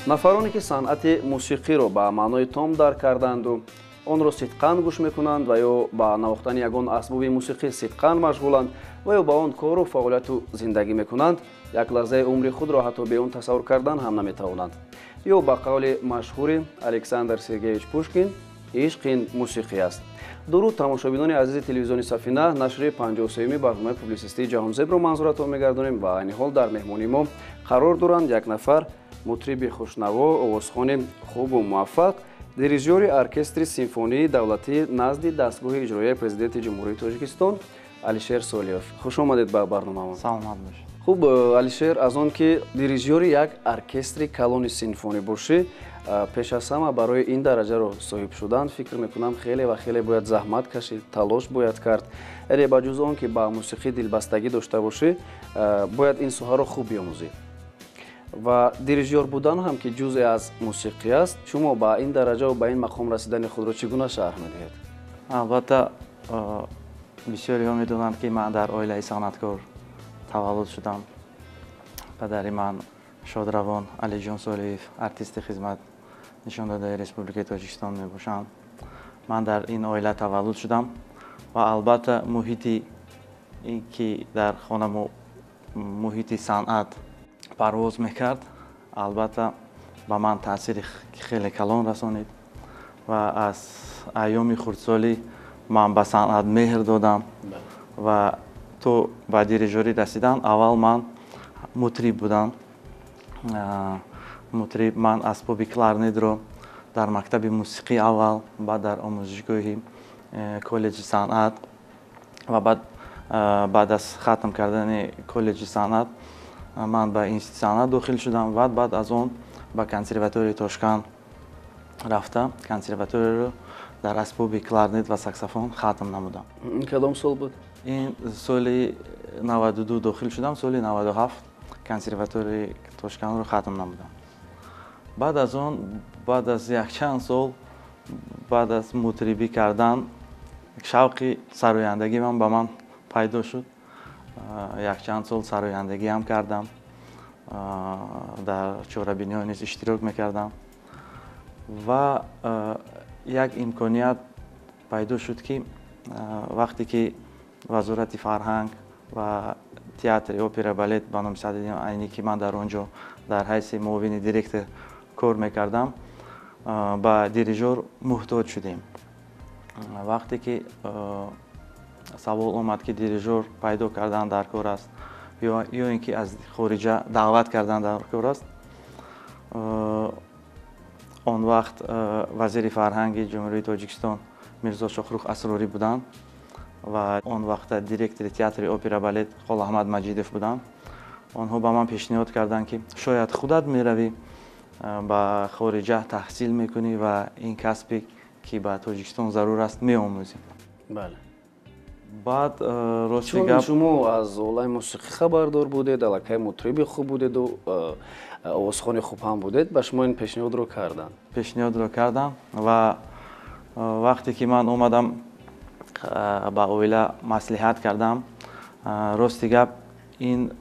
Нафароне ки санъати мусиқиро ба маънои том дарк кардаанду онро сидқан гӯш мекунанд ва ё ба навохтани ягон асбоби мусиқӣ сидқан машғуланд ва ё ба он кору фаъолияту зиндагӣ мекунанд, як лаҳзаи умри худро ҳатто бе он тасаввур кардан ҳам наметавонанд. Ё ба қавли машҳури Александр Сергеевич Пушкин, ишқ ин мусиқӣ аст. Дуруд, тамошобинони азизи телевизиони Сафина, нашри 53-юми барномаи публисистии Ҷаҳонзебро манзуратон мегардонем ва айни ҳол дар меҳмонии мо қарор доранд як нафар мутриби хушнаво, овозхони хубу муваффақ, дирижёри оркестри симфонии давлатӣ назди дастгоҳи иҷроияи Президенти Ҷумҳурии Тоҷикистон Алишер Солиев. Хуш омадед ба барномаамон. Саломат бошед. Хуб, Алишер, аз он ки дирижёри як оркестри калони симфонӣ бошӣ, пеш аз ҳама барои ин дараҷаро соҳиб шудан, фикр мекунам, хеле ва хеле бояд заҳмат кашид, талош бояд кард. Яъне ба ҷуз он ки ба мусиқӣ дилбастагӣ дошта бошӣ, бояд ин соҳаро хуб биомӯзӣ. Ва дирижёр будан ҳам ки ҷузъе аз мусиқӣ аст, шумо ба ин дараҷа ва ба ин мақом расидани худро чӣ гуна шарҳ медиҳед? Албатта, бисёриҳо медонанд, ки ман дар оилаи санъаткор таваллуд шудам. Падари ман шодравон Алиҷон Солиев, артисти хизмат нишондадаи Республикаи Тоҷикистон мебошанд. Ман дар ин оила таваллуд шудам ва албатта муҳити ки дар хона муҳити санъат парвоз мекард, албатта ба ман таъсири хеле калон расонид ва аз айёми хурдсолӣ ман ба санъат меҳр додам ва то ба дирижёрӣ расидан аввал ман мутриб будам. Мутриб, ман асбоби кларнетро дар мактаби мусиқӣ аввал, баъд дар омӯзишгоҳи коллеҷи санъат ва баъд аз хатм кардани коллеҷи санъат ман ба институти санъат дохил шудам ва баъд аз он ба консерваторияи Тошканд рафта, консерваторияро дар асбоби кларнет ва саксофон хатм намудам. Ин кадом сол буд? Ин соли 92 дохил шудам, соли 97 консерваторияи Тошкандро хатм намудам. Баъд аз он, баъд аз якчанд сол, баъд аз мутрибӣ кардан, шавқи сарояндагӣ ман ба ман пайдо шуд. Якчанд сол сарояндагӣ ҳам кардам, дар чорабиниҳо низ иштирок мекардам ва як имконият пайдо шуд, ки вақте ки Вазорати фарҳанг ва театри опера балет ба номи Садриддин Айнӣ, ки ман дар он ҷо дар ҳайси муовини директор кор мекардам, ба дирижёр муҳтоҷ шудем. Вақте ки савол омад, ки дирижёр пайдо кардан дар кор аст ё ин ки аз хориҷа даъват кардан дар кор аст, он вақт вазири фарҳанги Ҷумҳурии Тоҷикистон Мирзо Шохрух Асрорӣ буданд ва он вақта директори театри опера балет Холаҳмад Маҷидов буданд. Онҳо ба ман пешниҳод карданд, ки шояд худат меравӣ, ба хориҷа таҳсил мекунӣ ва ин касбе ки ба Тоҷикистон зарур аст, меомӯзӣ. Баъд, рости чун гап, шумо аз олами мусиқӣ хабардор будед, аллакай мутриби хуб будеду овозхони хуб ҳам будед, ба шумо ин пешниҳодро карданд. Пешниҳодро кардам ва вақте ки ман омадам, ба оила маслиҳат кардам, рости гап, ин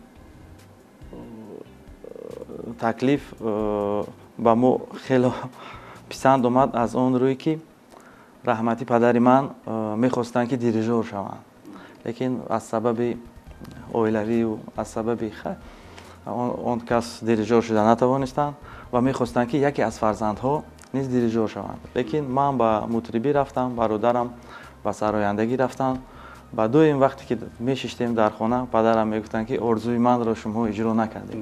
таклиф ба мо хело писанд омад, аз он рӯй ки раҳмати падари ман мехостанд, ки дирижёр шаванд, лекин аз сабаби оилавию аз сабаби он кас дирижёр шуда натавонистанд ва мехостанд, ки яке аз фарзандҳо низ дирижёр шаванд. Лекин ман ба мутрибӣ рафтам, бародарам ба сарояндагӣ рафтанд. Ба доим вақте ки мешиштем дар хона, падарам мегуфтанд, ки орзуи манро шумо иҷро накардед.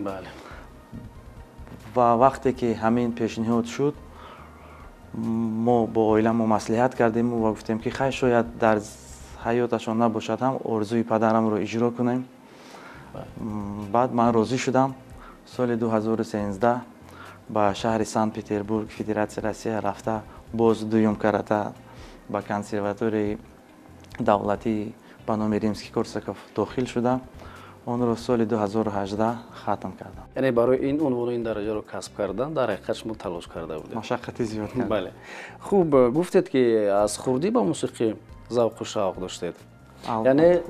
Ва вақте ки ҳамин пешниҳод шуд, мо бо оиламо маслиҳат кардему ва гуфтем, ки хай, шояд дар ҳаёташон набошад ҳам, орзуи падарамро иҷро кунем. Баъд ман розӣ шудам. Соли 2013 ба шаҳри Санкт Петербург, Федератсияи Россия рафта, боз дуюм карата ба консерваторияи давлатӣ ба номи Римский Корсаков дохил шуда, онро соли 2018 хатм кардам. Яъне барои ин унвону ин дараҷаро касб кардан дар ҳақиқат шумо талош карда будед. Машаққати зиёд кардам. Бале, хуб, гуфтед, ки аз хурдӣ ба мусиқӣ завқу шавқ доштед. Яъне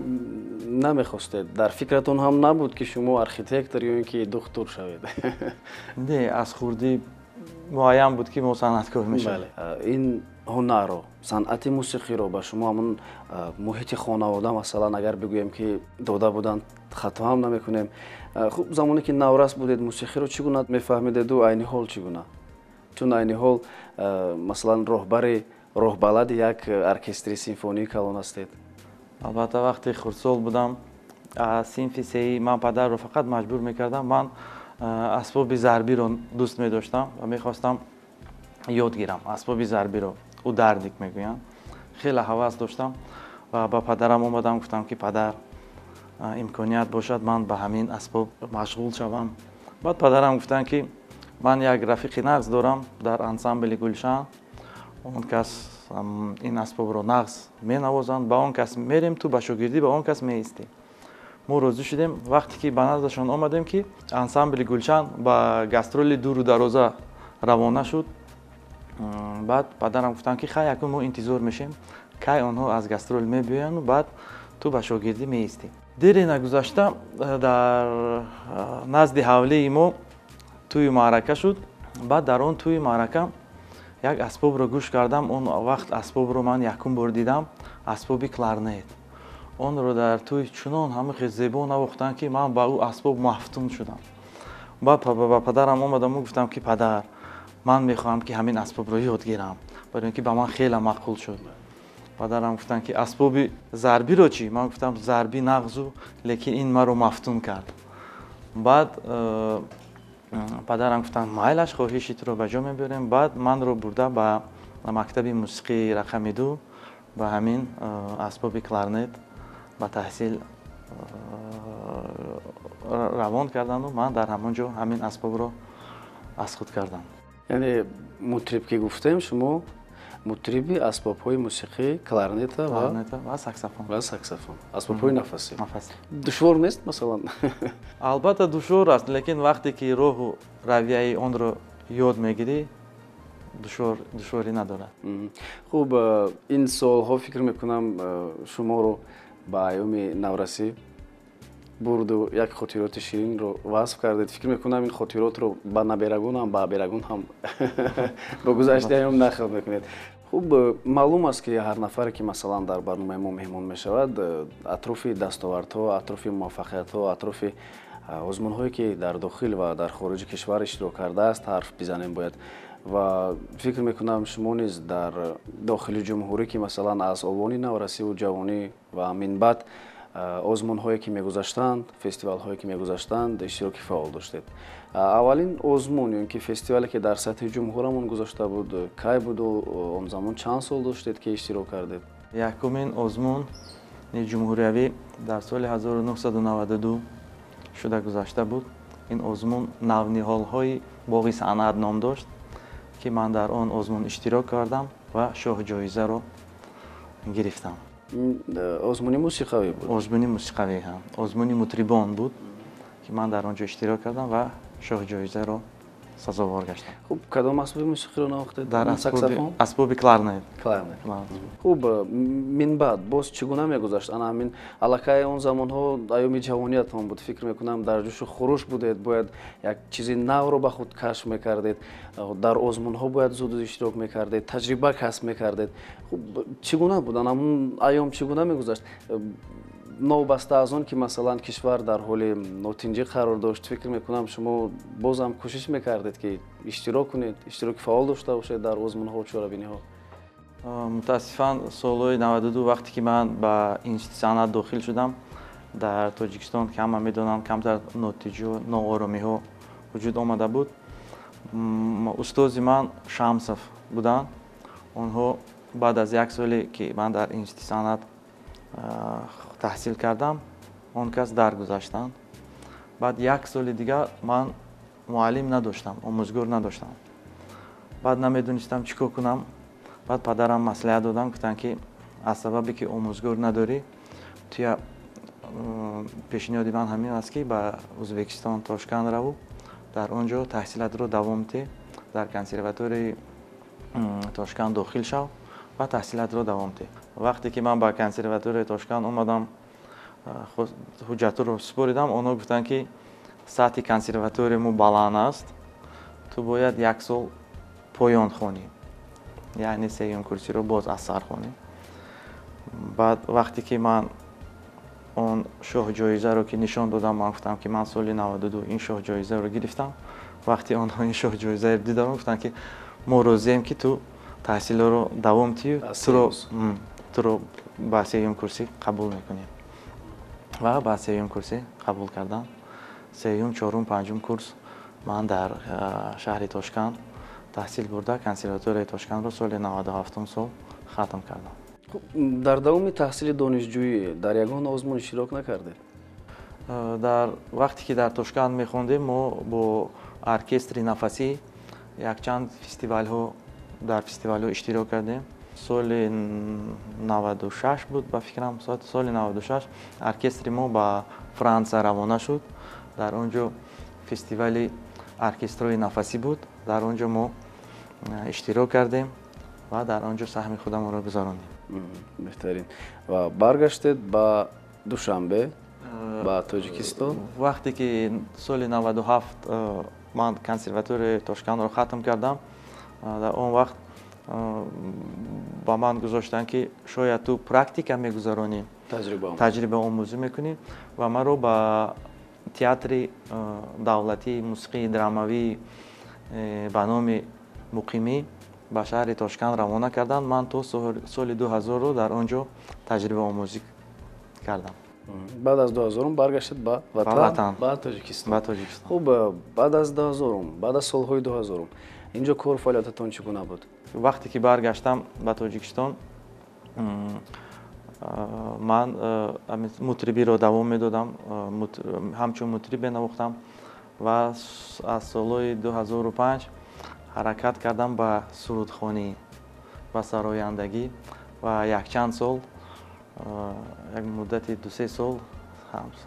намехостед, дар фикратон ҳам набуд, ки шумо архитектор ё ин ки духтур шавед? Не, аз хурдӣ Муайян буд, ки мо санъаткор мешавем. Ин ҳунарро, санъати мусиқиро ба шумо ҳамун муҳити хонавода, масалан, агар бигӯем, ки дода буданд, хато ҳам намекунем. Хуб, замоне ки наврас будед, мусиқиро чӣ гуна мефаҳмидеду айни ҳол чӣ гуна? Чун айни ҳол, масалан, роҳбари, роҳбалади як оркестри симфонии калон ҳастед. Албатта, вақте хурдсол будам, аз синфи сеӣ ман падарро фақат маҷбур мекардам. Ман асбоби зарбиро дӯст медоштам ва мехостам ёд гирам асбоби зарбиро, ударник мегӯянд. Хеле ҳавас доштам ва ба падарам омадам, гуфтам, ки падар, имконият бошад, ман ба ҳамин асбоб машғул шавам. Баъд падарам гуфтанд, ки ман як рафиқи нағз дорам дар ансамбли Гулшан, он кас ин асбобро нағз менавозанд, ба он кас мерем, ту ба шогирдӣ ба он кас меистӣ. Мо розӣ шудем. Вақте ки ба наздашон омадем, ки ансамбли Гулшан ба гастроли дуру дароза равона шуд. Баъд падарам гуфтанд, ки хай, акун мо интизор мешем, кай онҳо аз гастрол мебиёяну баъд ту ба шогирдӣ меистӣ. Дере нагузашта дар назди ҳавлии мо тӯю маърака шуд. Баъд дар он тӯи маърака як асбобро гӯш кардам. Он вақт асбобро ман якум бор дидам, асбоби кларнет. Онро дар тӯй чунон ҳама хел зебо навохтанд, ки ман ба ӯ асбоб мафтун шудам. Баъд ба падарам омадаму гуфтам, ки падар, ман мехоҳам, ки ҳамин асбобро ёд гирам, барои ин ки ба ман хеле маъқул шуд. Падарам гуфтанд, ки асбоби зарбиро чӣ? Ман гуфтам, зарби нағзу, лекин ин маро мафтун кард. Баъд падарам гуфтанд, майлаш, хоҳиши туро ба ҷо мебарем. Баъд манро бурда ба мактаби мусиқии рақами 2, ба ҳамин асбоби кларнет ба таҳсил равон карданду ман дар ҳамон ҷо ҳамин асбобро аз худ кардам. Яъне мутриб ки гуфтем, шумо мутриби асбобҳои мусиқӣ кларнета ва саксофон. Ва саксофон, асбобҳои нафасӣ. Душвор нест, масалан? Албатта, душвор аст, лекин вақте ки роҳу равияи онро ёд мегирӣ, душворӣ надорад. Хуб, ин суолҳо, фикр мекунам, шуморо ба айёми наврасӣ бурду як хотироти ширинро васф кардед. Фикр мекунам, ин хотиротро ба наберагонам, ба аберагон ҳам бо гузашти айём нақл мекунед. Хуб, маълум аст, ки ҳар нафаре, ки, масалан, дар барномаи мо меҳмон мешавад, атрофи дастовардҳо, атрофи муваффақиятҳо, атрофи озмунҳое, ки дар дохил ва дар хориҷи кишвар иштирок кардааст, ҳарф бизанем бояд. Ва фикр мекунам, шумо низ дар дохили ҷумҳурӣ, ки, масалан, аз овони наврасиву ҷавонӣ ва минбаъд озмунҳое, ки мегузаштанд, фестивалҳое, ки мегузаштанд, иштироки фаъол доштед. Аввалин озмун ё ин ки фестивале, ки дар сатҳи ҷумҳурамон гузашта буд, кай буду он замон чанд сол доштед, ки иштирок кардед? Якумин озмуни ҷумҳуриявӣ дар соли 1992 шуда гузашта буд. Ин озмун «Навниҳолҳои боғи санъат» ном дошт, ки ман дар он озмун иштирок кардам ва шоҳҷоизаро гирифтам. Озмуни мусиқавӣ буд? Озмуни мусиқавӣ ҳам, озмуни мутрибон буд, ки ман дар он ҷо иштирок кардам ва шоҳҷоизаро сазовор гаштам. Хуб, кадом асбоби мусиқиро навохтед? Дар асбоби кларнет. Кларнет. Хуб, минбаъд боз чӣ гуна мегузашт? Ана ҳамин аллакай он замонҳо айёми ҷавониятон буд, фикр мекунам, дар ҷӯшу хуруш будед, бояд як чизи навро ба худ кашф мекардед, дар озмунҳо бояд зуд иштирок мекардед, таҷриба касб мекардед. Хуб, чӣ гуна буд ана ҳамун айём, чӣ гуна мегузашт, новобаста аз он ки, масалан, кишвар дар ҳоли нотинҷӣ қарор дошт? Фикр мекунам, шумо бозам кӯшиш мекардед, ки иштирок кунед, иштироки фаъол дошта бошед дар озмунҳо, чорабиниҳо. Мутаассифан, солҳои 92, вақте ки ман ба институти санъат дохил шудам, дар Тоҷикистон, ки ҳама медонанд, камтар нотиҷу нооромиҳо вуҷуд омада буд. Устози ман Шамсов буданд. Онҳо баъд аз як соле, ки ман дар институти санъат таҳсил кардам, он кас даргузаштанд. Баъд як соли дигар ман муаллим надоштам, омӯзгор надоштам. Баъд намедонистам, чӣ кор кунам. Баъд падарам маслиҳат додам, гуфтанд, ки аз сабабе ки омӯзгор надорӣ, туя пешниҳоди ман ҳамин аст, ки ба Ӯзбекистон, Тошканд раву, дар он ҷо таҳсилатро давом диҳ, дар консерваторияи Тошканд дохил шав ва таҳсилатро давом диҳ. Вақте ки ман ба консерваторияи Тошканд омадам, ҳуҷҷатҳоро супоридам, онҳо гуфтанд, ки сатҳи консерватория мо баланд аст, ту бояд як сол поён хонӣ, яъне сеюм курсиро боз аз сар хонӣ. Баъд вақте ки ман он шоҳҷоизаро ки нишон додам, ман гуфтам ки ман соли 92 ин шоҳҷоизаро гирифтам. Вақте онҳо ин шоҳҷоизаро дидам, гуфтанд ки мо розием ки ту таҳсилро давом тию, туро ба сеюм курсӣ қабул мекунем. Ва ба сеюм курсӣ қабул кардам. Сеюм, чорум, панҷум курс ман дар шаҳри Тошканд таҳсил бурда, консерваторияи Тошкандро соли 97 сол хатм кардам. Дар давоми таҳсили донишҷӯӣ дар ягон озмун иштирок накардед? Дар вақте ки дар Тошканд мехондем, мо бо оркестри нафасӣ якчанд фестивалҳо дар фестивалҳо иштирок кардем. Соли 96 буд, ба фикрам, соли 96 оркестри мо ба Франсия равона шуд. Дар он ҷо фестивали оркестрои нафасӣ буд. Дар он ҷо мо иштирок кардем ва дар он ҷо саҳми худамонро гузарондем. Беҳтарин. Ва баргаштед ба Душанбе, ба Тоҷикистон? Вақте ки соли 97 ман консерваторияи Тошкандро хатм кардам, дар он вақт ба ман гузоштанд ки шояд ту практика мегузаронӣ, таҷрибаомӯзӣ мекунӣ, ва маро ба театри давлатии мусиқии драмавӣ ба номи Муқимӣ ба шаҳри Тошканд равона карданд. Ман то соли 2000 дар он ҷо таҷрибаомӯзӣ кардам. Баъд аз 2000 баргаштед ба ватан, ба Тоҷикистон. Ба Тоҷикистон. Хуб, баъд аз 2000, баъд аз солҳои 2000 инҷо кор фаъолиятатон чӣ гуна буд? Вақте ки баргаштам ба Тоҷикистон, ман мутрибиро давом медодам, ҳамчун мутриб менавохтам ва аз солҳои 2005 ҳаракат кардам ба сурудхонӣ, ба сарояндагӣ ва якчанд сол, як муддати 2-3 сол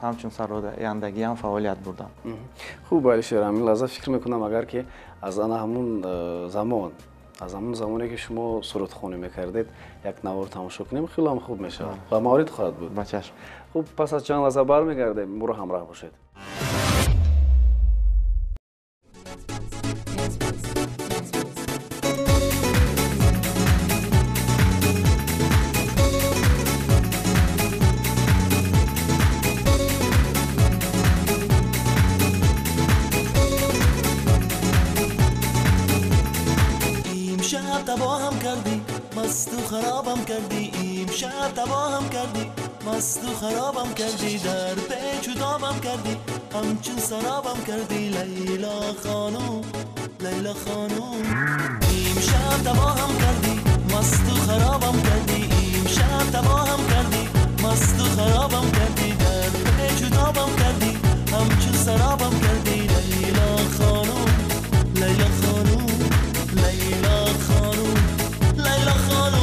ҳамчун сарояндагиам фаъолият бурдам. Хуб, Алишер, ҳамин лаҳза фикр мекунам, агар ки аз ана ҳамун замон, аз ҳамун замоне ки шумо сурудхонӣ мекардед, як навор тамошо кунем, хеле ҳам хуб мешавад ва маврид хоҳад буд. Ба чашм. Хуб, пас аз чанд лаҳза бармегардем, моро ҳамроҳ бошед. خرابم کردی امشب، تباهم کردی، مست و خرابم کردی، در پیچ و دامم کردی، همچون سرابم کردی. لیلا خانم، لیلا خانم، امشب تباهم کردی، مست و خرابم کردی، امشب تباهم کردی، مست و خرابم کردی، در پیچ و دامم کردی، همچون سرابم کردی. لیلا خانم، لیلا خانم، لیلا خانم، لیلا خانم.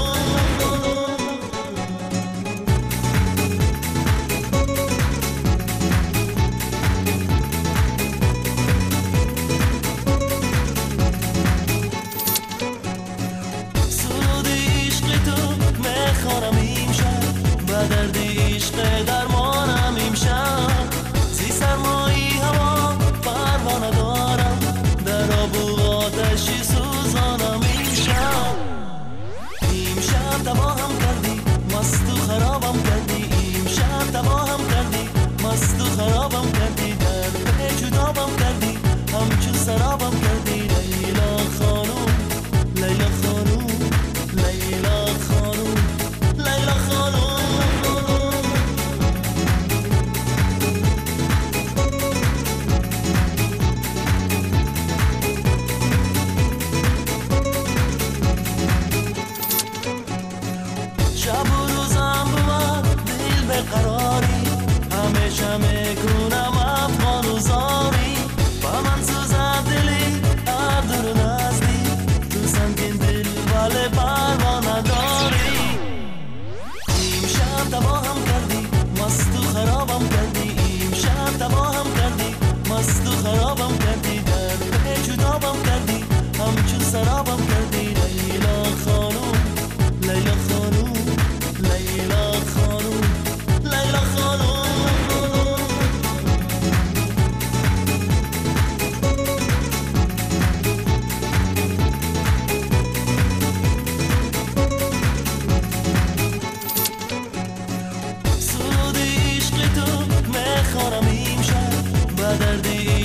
سرود عشق تو میخوانم امشب، به درد عشق درمانم امشب، زی سرمایی هوا پروا ندارم، در آب و آتش سوزانم امشب. امشب تباهم کردی، مست و خرابم کردی، امشب تباهم کردی، مست و خرابم کردی، در پیچ و دامم کردی، همچون سرابم کردی. لیلا خانم، لیلا خانم، لیلا خانم، لیلا خانم. شب و روزم بود دل به قراری، همیشه میکنم افغان و زاری، با من سوزد دلی هر دور و نزدیک، تو سنگین دل ولی پروا نداری. امشب تباهم کردی، مست و خرابم کردی، امشب تباهم کردی، مست و خرابم کردی، در پیچ و دامم کردی، همچون سرابم کردی. لیلا خانم، لیلا خانم، لیلا خانم، لیلا خانم.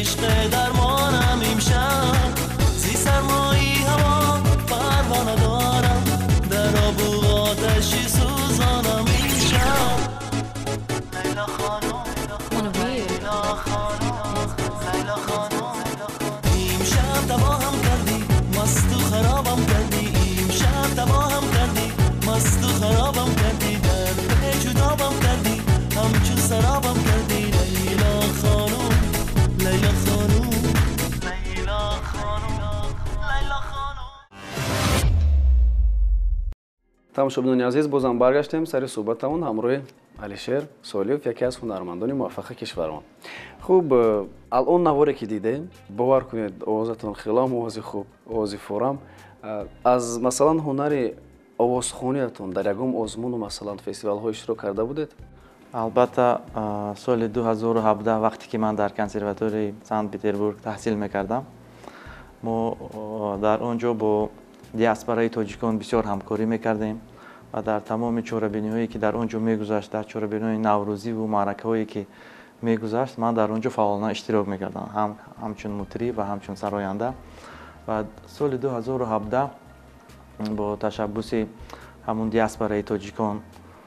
عشق درمانم امشب زی سرمایی هوا پروا ندارم در آب و آتشی سوزانم امشب لیلا خانم لیلا خانم لیلا خانم امشب تباهم کردی مست و خرابم کردی امشب تباهم کردی مست و خرابم کردی در جدابم کردی همچون سرابم کردی لیلا خانم لیلا خانم لیلا خانم لیلا خانم. Тамошобинони азиз, бозам баргаштем сари суҳбатамон ҳамроҳи Алишер Солиев, яке аз ҳунармандони муваффақи кишвармон. Хуб, алон наворе ки дидем, бовар кунед, овозатон хелам овози хуб, овози форам. Аз масалан ҳунари овозхониятон дар ягон озмуну масалан фестивалҳо иштирок карда будед? Албатта, соли 2017 вақте ки ман дар консерваторияи Санкт-Петербург таҳсил мекардам, мо дар он ҷо бо диаспораи тоҷикон бисёр ҳамкорӣ мекардем ва дар тамоми чорабиниҳое ки дар он ҷо мегузашт, дар чорабиниҳои наврӯзиву маъракаҳое ки мегузашт, ман дар он ҷо фаъолона иштирок мекардам, ҳам ҳамчун мутриб ва ҳамчун сароянда. Ва соли 2017 бо ташаббуси ҳамун диаспораи тоҷикон,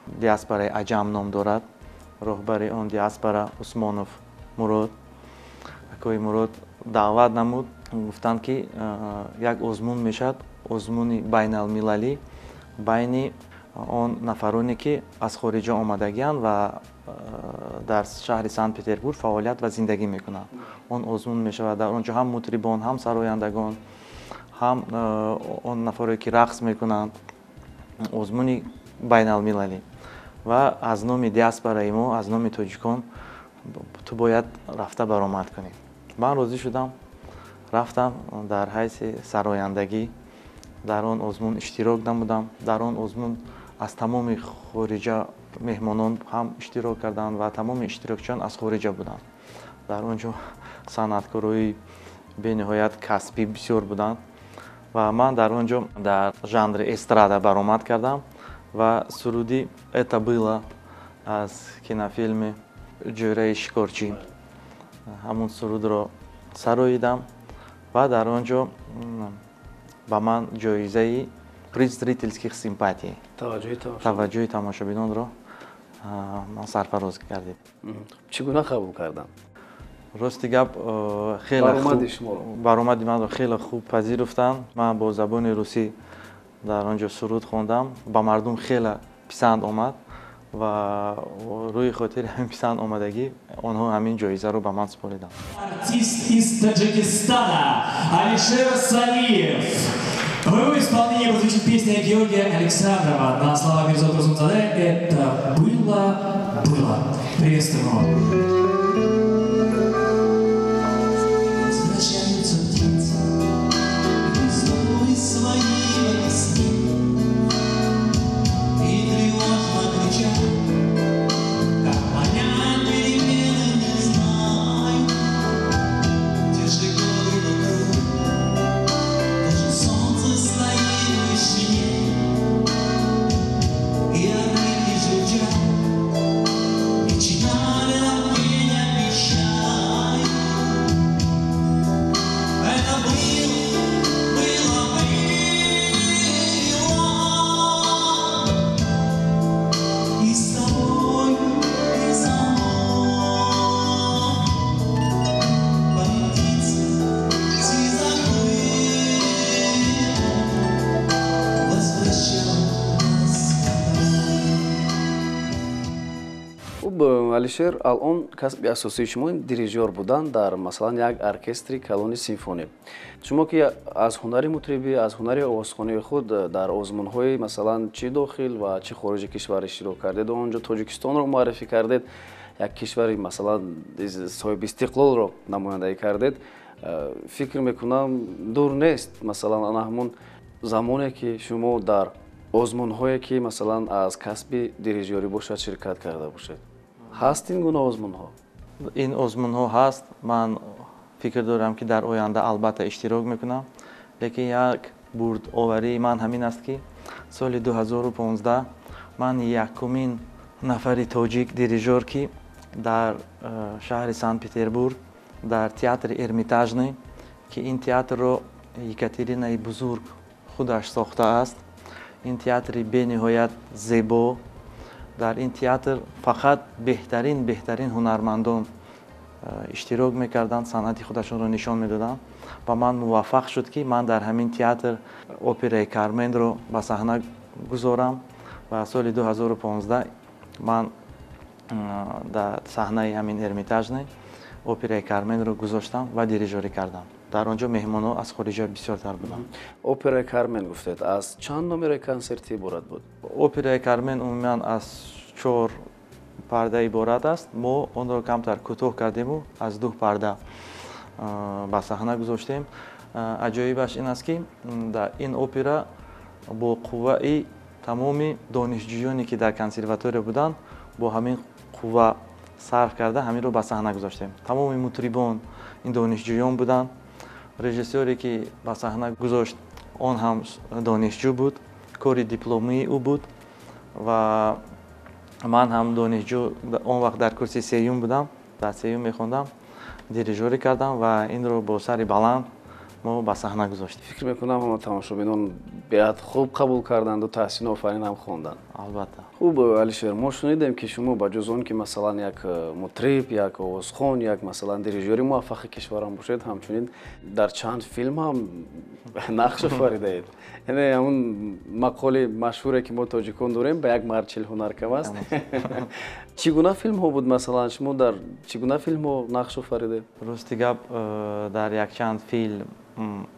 диаспораи Аҷам ном дорад, роҳбари он диаспора Усмонов Мурод, акои Мурод даъват намуд, гуфтанд ки як озмун мешавад, озмуни байналмилалӣ байни он нафароне ки аз хориҷа омадагианд ва дар шаҳри Санкт-Петербург фаъолият ва зиндагӣ мекунанд. Он озмун мешавад, дар он ҷо ҳам мутрибон, ҳам сарояндагон, ҳам он нафаре ки рақс мекунанд, озмуни байналмилалӣ. Ва аз номи диаспораи мо, аз номи тоҷикон ту бояд рафта баромад кунӣ. Ман розӣ шудам, рафтам дар ҳайси сарояндагӣ дар он озмун иштирок намудам. Дар он озмун аз тамоми хориҷа меҳмонон ҳам иштирок карданд ва тамоми иштирокчиён аз хориҷа буданд. Дар он ҷо санъаткорои бениҳоят касбӣ бисёр буданд ва ман дар он ҷо дар жанри эстрада баромад кардам ва суруди «Это было» аз кинофилми «Ҷӯраи шикорчӣ» ҳамун сурудро сароидам ва дар он ҷо ба ман ҷоизаи приз зрительских симпатий, таваҷҷӯҳи тамошобинонро ман сарфароз гардид. Чӣ гуна қабул карданд? Рости гап, баромади манро хеле хуб пазируфтанд. Ман бо забони русӣ дар он ҷо суруд хондам, ба мардум хеле писанд омад ва рӯи хотири ҳамин писанд омадагӣ онҳо ҳамин ҷоизаро ба ман супориданд. Артист из Таджикистана Алишер Салиев. В его исполнении прозвучит песня Георгия Александрова на слова Мирзо Турсунзаде «Это было, было». Приветствуем его. Возвращаются птицы из своих сны и тревожно кричат, как понять перемены не знаю. Те же горы вокруг, даже солнце стоит в вышине, и орлики журчат, и читали нам день обещают. Это было, было, было. И с тобой, и со мной. Птицы сизокрылые возвращал нас домой. Хуб, Алишер, алон касби асосии шумо дирижёр будан дар масалан як оркестри калони симфонӣ. Шумо ки аз ҳунари мутрибӣ, аз ҳунари овозхонии худ дар озмунҳои масалан чӣ дохил ва чӣ хориҷи кишвар иштирок кардед ва онҷо Тоҷикистонро муаррифӣ кардед, як кишвари масалан соҳиби истиқлолро намояндагӣ кардед, фикр мекунам дур нест масалан ана ҳамон замоне ки шумо дар озмунҳое ки масалан аз касби дирижёрӣ бошад ширкат карда бошед. Ҳаст ин гуна озмунҳо? Ин озмунҳо ҳаст. Ман фикр дорам ки дар оянда албатта иштирок мекунам, лекин як бурдоварии ман ҳамин аст ки соли 2015 ман якумин нафари тоҷик дирижёр ки дар шаҳри Санкт-Петербург Дар театри Эрмитажный, ки ин театрро Екатеринаи Бузург худаш сохтааст. Ин театри бениҳоят зебо. Дар ин театр фақат беҳтарин ҳунармандон иштирок мекарданд, санъати худашонро нишон медоданд ва ман муваффақ шуд, ки ман дар ҳамин театр операи Карменро ба саҳна гузорам ва соли 2015 ман дар саҳнаи ҳамин Эрмитажный операи Карменро гузоштам ва дирижорӣ кардам. Дар он ҷо меҳмонҳо аз хориҷа бисёртар буданд. Операи Кармен гуфтед, аз чанд номераи консертӣ иборат буд? Операи Кармен умуман аз 4 парда иборат аст. Мо онро камтар кӯтоҳ кардему аз 2 парда ба саҳна гузоштем. Аҷоибаш ин аст, ки дар ин опера бо қувваи тамоми донишҷӯёне, ки дар консерватория буданд, бо ҳамин қувва сарф карда ҳаминро ба саҳна гузоштем. Тамоми мутрибон ин донишҷӯён буданд. Режиссёре, ки ба саҳна гузошт, он ҳам донишҷӯ буд, кори дипломии ӯ буд ва ман ҳам донишҷӯ, он вақт дар курси сеюм будам, дар сеюм мехондам, дирижорӣ кардам ва инро бо сари баланд мо ба саҳна гузоштем. Фикр мекунам ҳама тамошобинон беҳад хуб қабул карданду таҳсину офарин ҳам хонданд. Албатта. Хуб, Алишер, мо шунидем, ки шумо ба ҷуз он ки масалан як мутриб, як овозхон, як масалан дирижёри муваффақи кишварам бошед, ҳамчунин дар чанд филм ҳам нақш офаридаед. Яъне ҳамун мақоли машҳуре, ки мо тоҷикон дорем, ба як мард 40 ҳунар кам аст. Чӣ гуна филмҳо буд, масалан шумо дар чӣ гуна филмҳо нақш офаридед? Рости гап, дар якчанд филм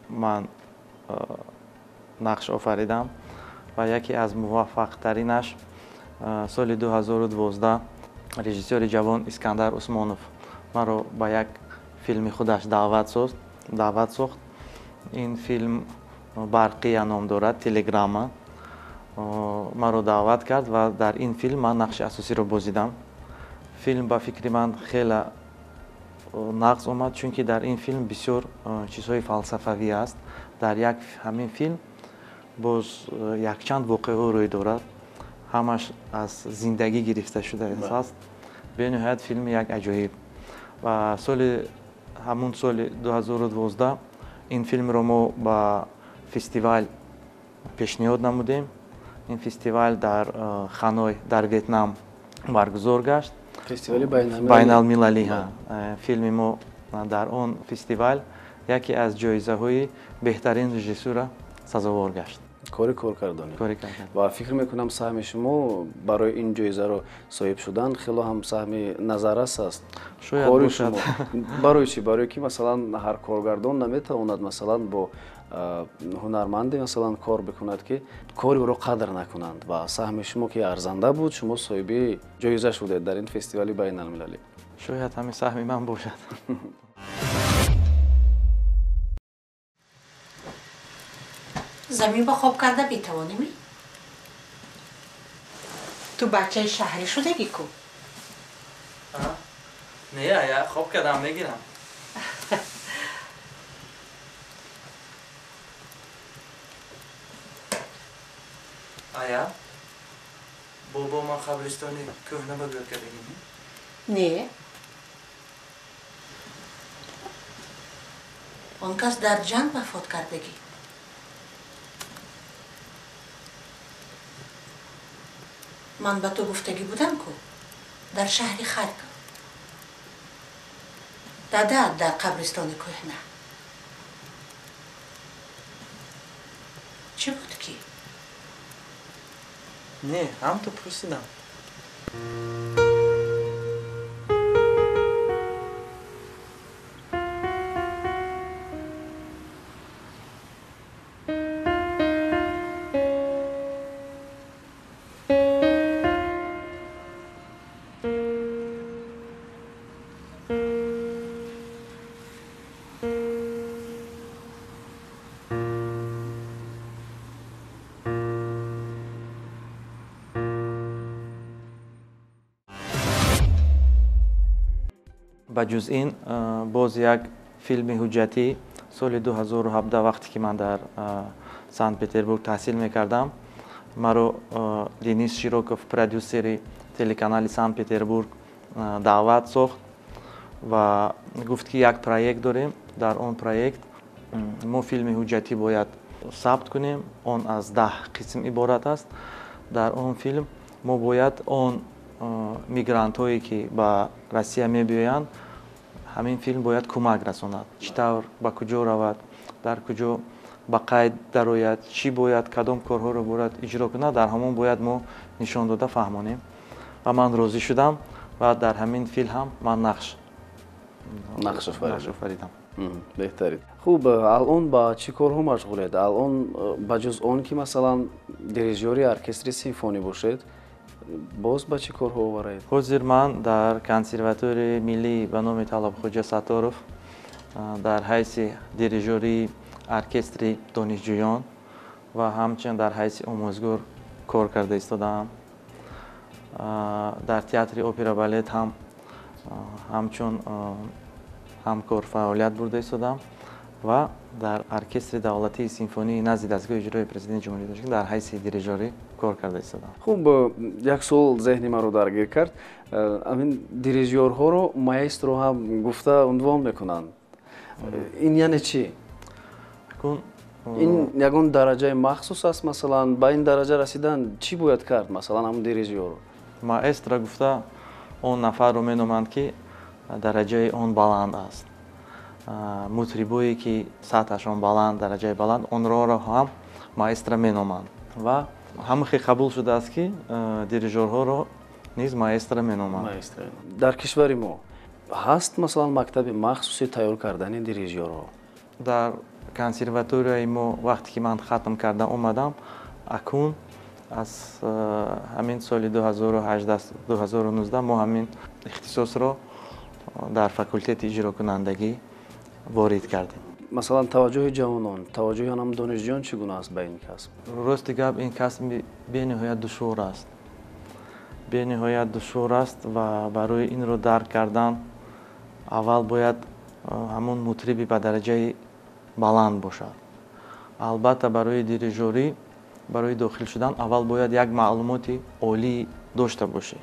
ман нақш офаридам ва яке аз муваффақтаринаш соли 2012 режиссёри ҷавон Искандар Усмонов маро ба як филми худаш даъват сохт. Ин филм Барқия ном дорад, телеграмма. Маро даъват кард ва дар ин филм ман нақши асосиро бозидам. Филм ба фикри ман хеле нағз омад, чунки дар ин филм бисёр чизҳои фалсафавӣ аст. Дар як ҳамин филм боз якчанд воқеаҳо рӯй дорад, ҳамаш аз зиндагӣ гирифта шудааст. Бениҳоят филми як аҷоиб. Ва ҳамун соли 2012 ин филмро мо ба фестивал пешниҳод намудем. Ин фестивал дар Ханой, дар Ветнам баргузор гашт. Фестивали байналмилалӣ. Филми мо дар он фестивал яке аз ҷоизаҳои беҳтарин режиссура сазовор гашт. Кори коркардонӣ. Ва фикр мекунам саҳми шумо барои ин ҷоизаро соҳиб шудан хело ҳам саҳми назаррас аст. Шояд бошад. Барои чӣ? Барои ки масалан ҳар коргардон наметавонад масалан бо ҳунарманде масалан кор бикунад, ки кори ӯро қадр накунанд ва саҳми шумо ки арзанда буд, шумо соҳиби ҷоиза шудед дар ин фестивали байналмилалӣ. Шояд ҳамин саҳми ман бошад. Замин ба хоб карда метавонем? Ту бачаи шаҳрӣ шудагӣ ку? Не, ая, хоб кардам мегирам. Ая, бобо ман қабристони кӯҳна ба гӯр кардагӣ? Не. Он кас дар ҷанг вафот кардагӣ. Ман ба ту гуфтагӣ будам ку дар шаҳри Харьков. Дадаат дар қабристони кӯҳна. Чӣ буд ки? Не, ҳам ту пурсидам. Ба ҷуз ин боз як филми ҳуҷҷатӣ соли 2017 вақте ки ман дар Санкт-Петербург таҳсил мекардам, маро Денис Широков, продюсери телеканали Санкт-Петербург, даъват сохт Ва гуфт, ки як проект дорем. Дар он проект мо филми ҳуҷҷатӣ бояд сабт кунем. Он аз 10 қисм иборат аст. Дар он филм мо бояд он мигрантҳое, ки ба Россия мебиёянд, ҳамин филм бояд кӯмак расонад, чӣ тавр ба куҷо равад, дар куҷо ба қайд дарояд, чӣ бояд, кадом корҳоро бояд иҷро кунад, дар ҳамон бояд мо нишон дода фаҳмонем. Ва ман розӣ шудам ва дар ҳамин филм ҳам ман нақш офаридам. Беҳтарин. Хуб, алон ба чӣ корҳо машғулед? Алон ба ҷуз он ки масалан дирижёри оркестри симфонӣ бошед, боз ба чӣ корҳо овараед? Ҳозир ман дар консерваторияи миллӣ ба номи Талабхоҷа Сатторов дар ҳайси дирижёрии оркестри донишҷӯён ва ҳамчунин дар ҳайси омӯзгор кор карда истодаам. Дар театри опера балет ҳам ҳамчун ҳамкор фаъолият бурда истодам ва дар оркестри давлатии симфонии назди дастгоҳи иҷрои президенти Ҷумҳурии Тоҷикистон дар ҳайси дирижёрӣ кор карда истодам. Хуб, як суол зеҳни маро даргир кард. Ҳамин дирижёрҳоро маэстро ҳам гуфта унвон мекунанд. Ин яъне чӣ? Ин ягон дараҷаи махсус аст? Масалан, ба ин дараҷа расидан чӣ бояд кард, масалан, ҳамун дирижёрро? Маэстро гуфта он нафарро меноманд, ки дараҷаи он баланд аст. Мутрибое, ки сатҳашон баланд, дараҷаи баланд, онроро ҳам маэстро меноманд. Ва ҳамахе қабул шудааст, ки дирижёрҳоро низ маэстро меноманд. Дар кишвари мо ҳаст масалан мактаби махсуси тайёр кардани дирижёрҳо? Дар консерваторияи мо вақте ки ман хатм карда омадам, акун аз ҳамин соли 2018-2019 мо ҳамин ихтисосро дар факултети иҷрокунандагӣ ворид кардем. Масалан, таваҷҷӯҳи ҷавонон, таваҷҷӯҳи ҳам донишҷӯён чӣ гуна аст ба ин касб? Рости гап, ин касб бениҳоят душвор аст. Бениҳоят душвор аст ва барои инро дарк кардан аввал бояд ҳамон мутриби ба дараҷаи баланд бошад. Албатта, барои дирижёрӣ, барои дохил шудан аввал бояд як маълумоти олӣ дошта бошӣ.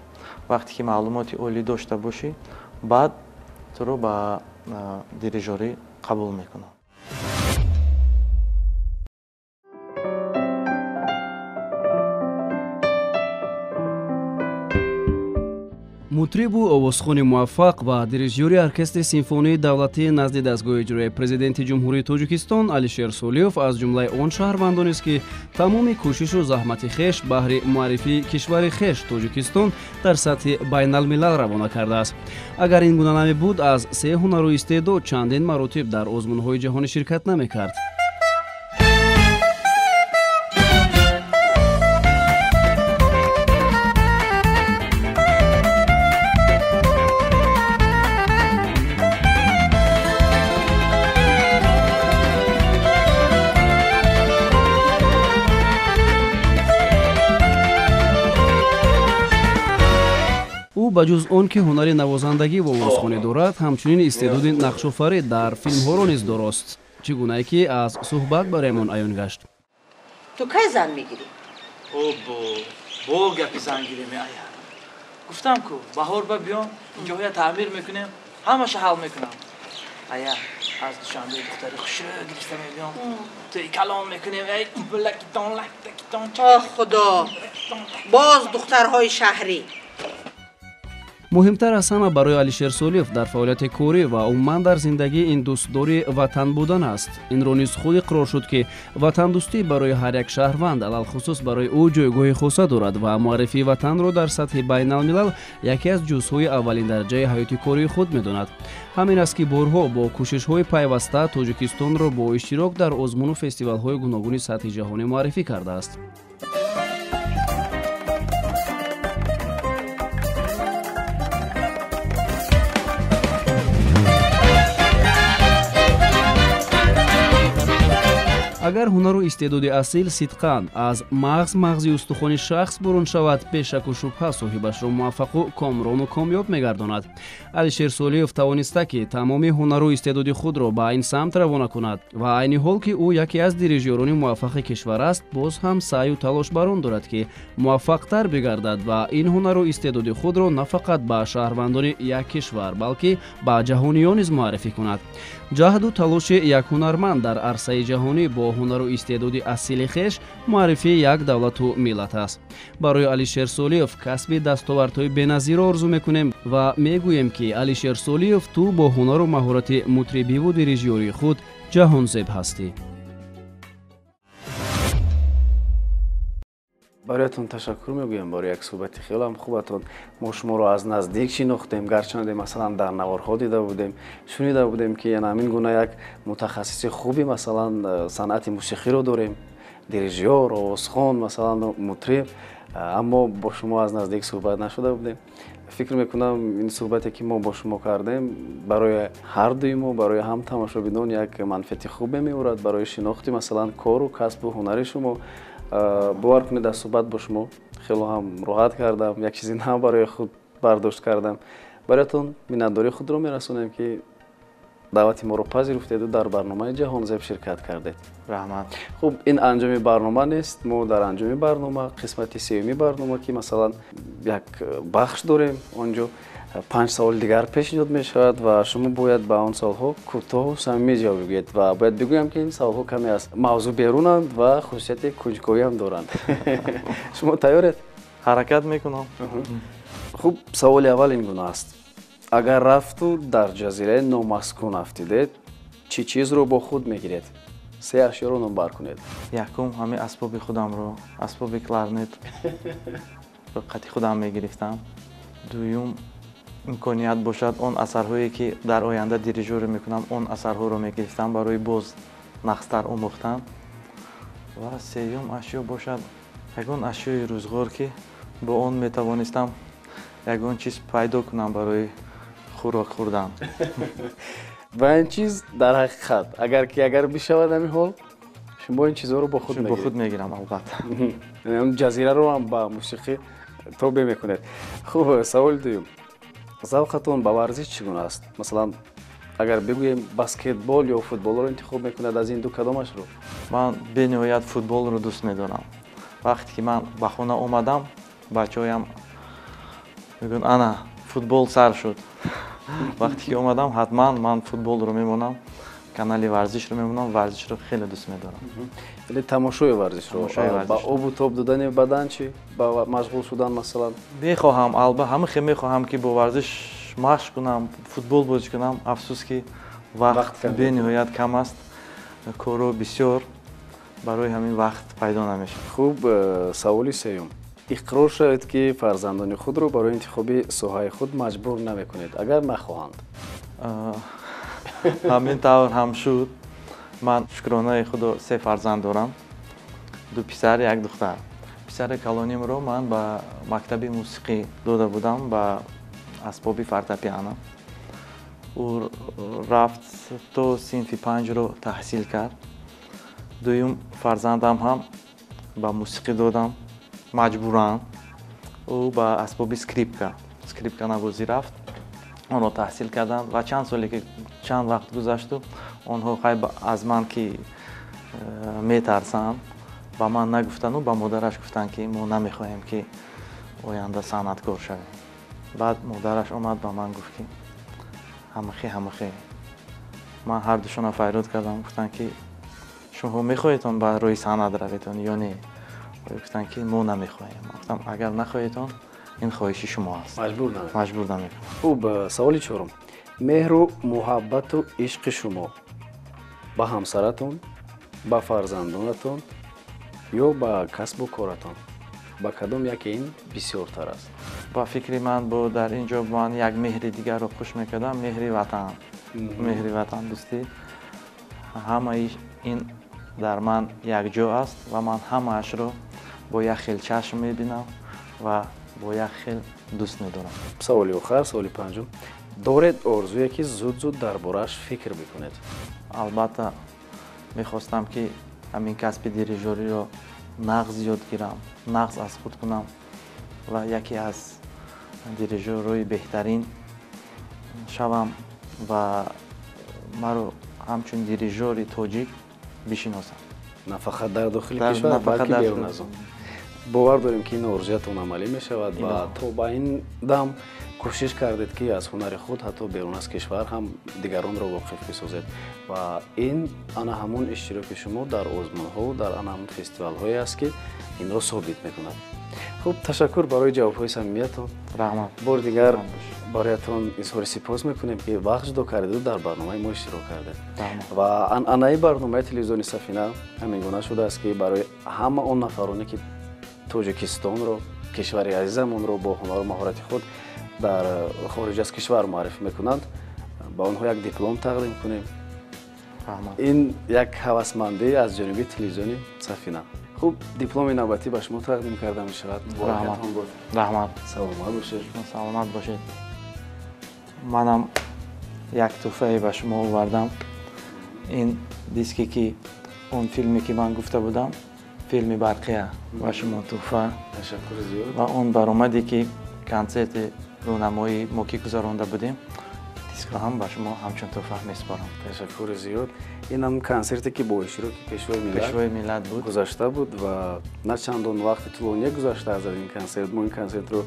Вақте ки маълумоти олӣ дошта бошӣ, баъд туро ба дирижёрӣ қабул мекунанд. Мутрибу овозхони муваффақ ва дирижёри оркестри симфонии давлатии назди дастгоҳи иҷрои президенти Ҷумҳурии Тоҷикистон Алишер Солиёв аз ҷумлаи он шаҳрвандонест, ки тамоми кӯшишу заҳмати хеш баҳри муаррифии кишвари хеш Тоҷикистон дар сатҳи байналмилал равона кардааст. Агар ин гуна намебуд, аз се ҳунару истеъдод чандин маротиб дар озмунҳои ҷаҳонӣ ширкат намекард. Ба ҷуз он ки ҳунари навозандагӣ ва овозхонӣ дорад, ҳамчунин истеъдоди нақшофарӣ дар филмҳоро низ дорост, чӣ гунае ки аз суҳбат бароямон аён гашт. Ту кай зан мегирӣ? Обо, бо гапи зангирӣ меояд. Гуфтам ку, баҳор ба биём, инҷоҳоя таъмир мекунем, ҳамаша ҳал мекунам. Ая, аз Душанбе духтари хушрӯ гирифта мебиём, тӯи калон мекунем, эй лакитон лактакитон. Оҳ худо, боз духтарҳои шаҳрӣ. Муҳимтар аз ҳама барои Алишер Солиёв дар фаъолияти корӣ ва умуман дар зиндагӣ ин дӯстдори ватан будан аст. Инро низ худ иқрор шуд, ки ватандӯстӣ барои ҳар як шаҳрванд, алалхусус барои ӯ ҷойгоҳи хоса дорад ва муаррифии ватанро дар сатҳи байналмилал яке аз ҷузъҳои аввалин дараҷаи ҳаёти кории худ медонад. Ҳамин аст, ки борҳо бо кӯшишҳои пайваста Тоҷикистонро бо иштирок дар озмуну фестивалҳои гуногуни сатҳи ҷаҳонӣ муаррифӣ кардааст. Агар ҳунару истеъдоди асил сидқан аз мағзи устухони шахс бурун шавад, бешаку шубҳа соҳибашро муваффақу комрону комёб мегардонад. Алишер Солиев тавониста, ки тамоми ҳунару истеъдоди худро ба ин самт равона кунад ва айни ҳол, ки ӯ яке аз дирижёрони муваффақи кишвар аст, боз ҳам саъю талош бар он дорад, ки муваффақтар бигардад ва ин ҳунару истеъдоди худро на фақат ба шаҳрвандони як кишвар, балки ба ҷаҳониён низ муаррифӣ кунад. Ҷаҳду талоши як ҳунарманд дар арсаи ҷаҳонӣ бо ҳунару истеъдоди асили хеш муаррифии як давлату миллат аст. Барои Алишер Солиев касби дастовардҳои беназирро орзу мекунем ва мегӯем, ки Алишер Солиев, ту бо ҳунару маҳорати мутрибиву дирижёрии худ ҷаҳонзеб ҳастӣ. Бароятон ташаккур мегӯям барои як суҳбати хелам хубатон. Мо шуморо аз наздик шинохтем, гарчанде масалан дар наворҳо дида будем, шунида будем, ки ҳамин гуна як мутахассиси хуби масалан санъати мусиқиро дорем, дирижёр, овозхон, масалан мутриб, аммо бо шумо аз наздик суҳбат нашуда будем. Фикр мекунам, ин суҳбате, ки мо бо шумо кардем, барои ҳардуи мо, барои ҳам тамошобинон як манфиати хубе меорад барои шинохти масалан кору касбу ҳунари шумо. Бовар кунед, аз суҳбат бо шумо хело ҳам роҳат кардам, як чизи нав барои худ бардошт кардам. Бароятон миннатдории худро мерасонем, ки даъвати моро пазируфтеду дар барномаи Ҷаҳонзеб ширкат кардед. Раҳмат. Хуб, ин анҷоми барнома нест. Мо дар анҷоми барнома, қисмати сеюми барнома, ки масалан як бахш дорем, он ҷо 5 саволи дигар пешниҳод мешавад ва шумо бояд ба он саволҳо кӯтоҳу самимӣ ҷавоб бигӯед. Ва бояд бигӯям, ки ин саволҳо каме аз мавзӯъ берунанд ва хусусияти кунҷковиам доранд. Шумо тайёред? Ҳаракат мекунам. Хуб, саволи аввал ин гуна аст: агар рафту дар ҷазираи номаскун афтидед, чӣ чизро бо худ мегиред? Се ашёро номбар кунед. Якум, ҳамин асбоби худамро, асбоби кларнет қати худам мегирифтам. Дуюм, имконият бошад, он асарҳое, ки дар оянда дирижёрӣ мекунам, он асарҳоро мегирифтам барои боз нақстар омӯхтан. Ва сеюм ашё бошад, ягон ашёи рӯзғор, ки бо он метавонистам ягон чиз пайдо кунам барои хӯрок хӯрдан. Ва ин чиз дар ҳақиқат, агар ки агар бишавад ҳамин ҳол, шумо ин чизҳоро бо худ бо худ мегирам, албатта. Ҷазираро ҳам ба мусиқӣ тобе мекунед. Хуб, саволи дуюм: завқатон ба варзиш чӣ гуна аст? Масалан, агар бигӯем, баскетбол ё футболро интихоб мекунад, аз ин ду кадомашро? Ман бениҳоят футболро дӯст медорам. Вақте ки ман ба хона омадам, бачаҳоям мегӯянд: «Ана, футбол сар шуд». Вақте ки омадам, ҳатман ман футболро мемонам, канали варзишро мемонам. Варзишро хеле дӯст медорам. Яъне тамошои варзишро. Ба обу тоб додани бадан чӣ? Ба машғул шудан масалан? Мехоҳам, албатта, ҳама хел мехоҳам, ки бо варзиш машқ кунам, футбол бозӣ кунам. Афсӯс, ки вақт бениҳоят кам аст, корро бисёр, барои ҳамин вақт пайдо намешавад. Хуб, саволи сеюм: иқрор шавед, ки фарзандони худро барои интихоби соҳаи худ маҷбур намекунед, агар нахоҳанд. Ҳамин тавр ҳам шуд. Ман, шукронаи Худо, се фарзанд дорам: ду писар, як духтар. Писари калонимро ман ба мактаби мусиқӣ дода будам, ба асбоби фортепиано. Ӯ рафт, то синфи панҷро таҳсил кард. Дуюм фарзандам ҳам ба мусиқӣ додам маҷбуран. Ӯ ба асбоби скрипканавозӣ рафт, онро таҳсил карданд ва чанд соле ки чанд вақт гузашту, онҳо хай аз ман ки метарсанд, ба ман нагуфтану ба модараш гуфтанд, ки мо намехоҳем, ки оянда санъаткор шавем. Баъд модараш омад, ба ман гуфт, ки ҳамахе. Ман ҳардушонро файрод кардам, гуфтанд, ки шумо мехоҳедон ба роҳи санъат раведон ё не? Гуфтанд, ки мо намехоҳем. Гуфтам, агар нахоҳедон, ин хоҳиши шумо аст. Маҷбур намекунам. Хуб, саволи чорум: меҳру муҳаббату ишқи шумо ба ҳамсаратон, ба фарзандонатон ё ба касбу коратон, ба кадом яке ин бисёртар аст? Ба фикри ман, бо дар ин ҷо ман як меҳри дигарро хуш мекардам: меҳри ватан, меҳри ватандӯстӣ. Ҳамаи ин дар ман якҷо аст ва ман ҳамаашро бо як хел чашм мебинам ва бо як хел дӯст медорам. Саволи охар, саволи панҷум: доред орзуе, ки зуд зуд дар борааш фикр бикунед? Албатта, мехостам, ки Ҳамин касби дирижориро нағз ёд гирам, нағз аз худ кунам ва яке аз дирижорҳои беҳтарин шавам ва маро ҳамчун дирижори тоҷик бишиносам. На фақат дар дохили кишвар, балки берун аз он. Бовар дорем, ки ин орзуятон амалӣ мешавад ва то ба ин дам кӯшиш кардед, ки аз ҳунари худ ҳатто берун аз кишвар ҳам дигаронро воқиф бисозед ва ин ана ҳамон иштироки шумо дар озмунҳо, дар ана ҳамон фестивалҳое аст, ки инро собит мекунад. Хуб, ташаккур барои ҷавобҳои самимиятон. Раҳмат. Бори дигар бароятон изҳори сипос мекунем, ки вақт ҷудо кардеду дар барномаи мо иштирок кардед. Ва анъанаи барномаи телевизиони Сафина ҳамин гуна шудааст, ки барои ҳама он нафароне, ки Тоҷикистонро, кишвари азизамонро бо ҳунару маҳорати худ дар хориҷ аз кишвар муаррифӣ мекунанд, ба онҳо як диплом тақдим кунем. Ин як ҳавасмандӣ аз ҷониби телевизиони Сафина. Хуб, дипломи навбатӣ ба шумо тақдим карда мешавад. Раҳмат. Саломат бошед. Саломат бошед. Манам як тӯҳфае ба шумо овардам. Ин диске, ки он филме, ки ман гуфта будам, филми Барқия, ба шумо тӯҳфа. Ташаккур зиёд. Ва он баромаде, ки консерти рӯнамоии мо ки гузаронда будем, дискро ҳам ба шумо ҳамчун тӯҳфа месупорам. Ташаккури зиёд. Ин ҳам консерте, ки бо иштироки Пешвои миллат буд, гузашта буд ва на чандон вақти тӯлоние гузашта аз ин консерт. Мо ин консертро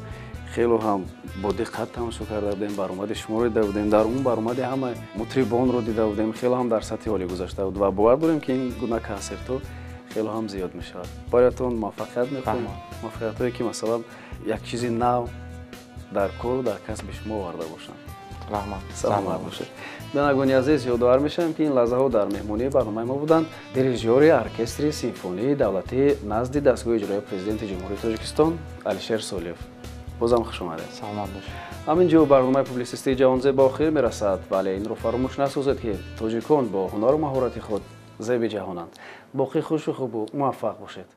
хело ҳам бо диққат тамошо карда будем, баромади шуморо дида будем, дар он баромади ҳама мутрибонро дида будем, хело ҳам дар сатҳи олӣ гузашта буд ва бовар дорем, ки ин гуна консертҳо хело ҳам зиёд мешавад. Бароятон муваффақият мехоҳем, муваффақиятҳое, ки масалан як чизи нав дар кору дар касби шумо оварда бошанд. Раҳмат. Саломат бошед. Бинандагони азиз, ёдовар мешавем, ки ин лаҳзаҳо дар меҳмонии барномаи мо буданд дирижёри оркестри симфонии давлатии назди дастгоҳи иҷроияи Президенти Ҷумҳурии Тоҷикистон Алишер Солиев. Бозам хуш омадед. Саломат бошед. Ҳамин ҷо барномаи публисистии Ҷаҳонзеб ба охир мерасад, вале инро фаромӯш насозед, ки тоҷикон бо ҳунару маҳорати худ зеби ҷаҳонанд. Боқӣ хушу хубу муваффақ бошед.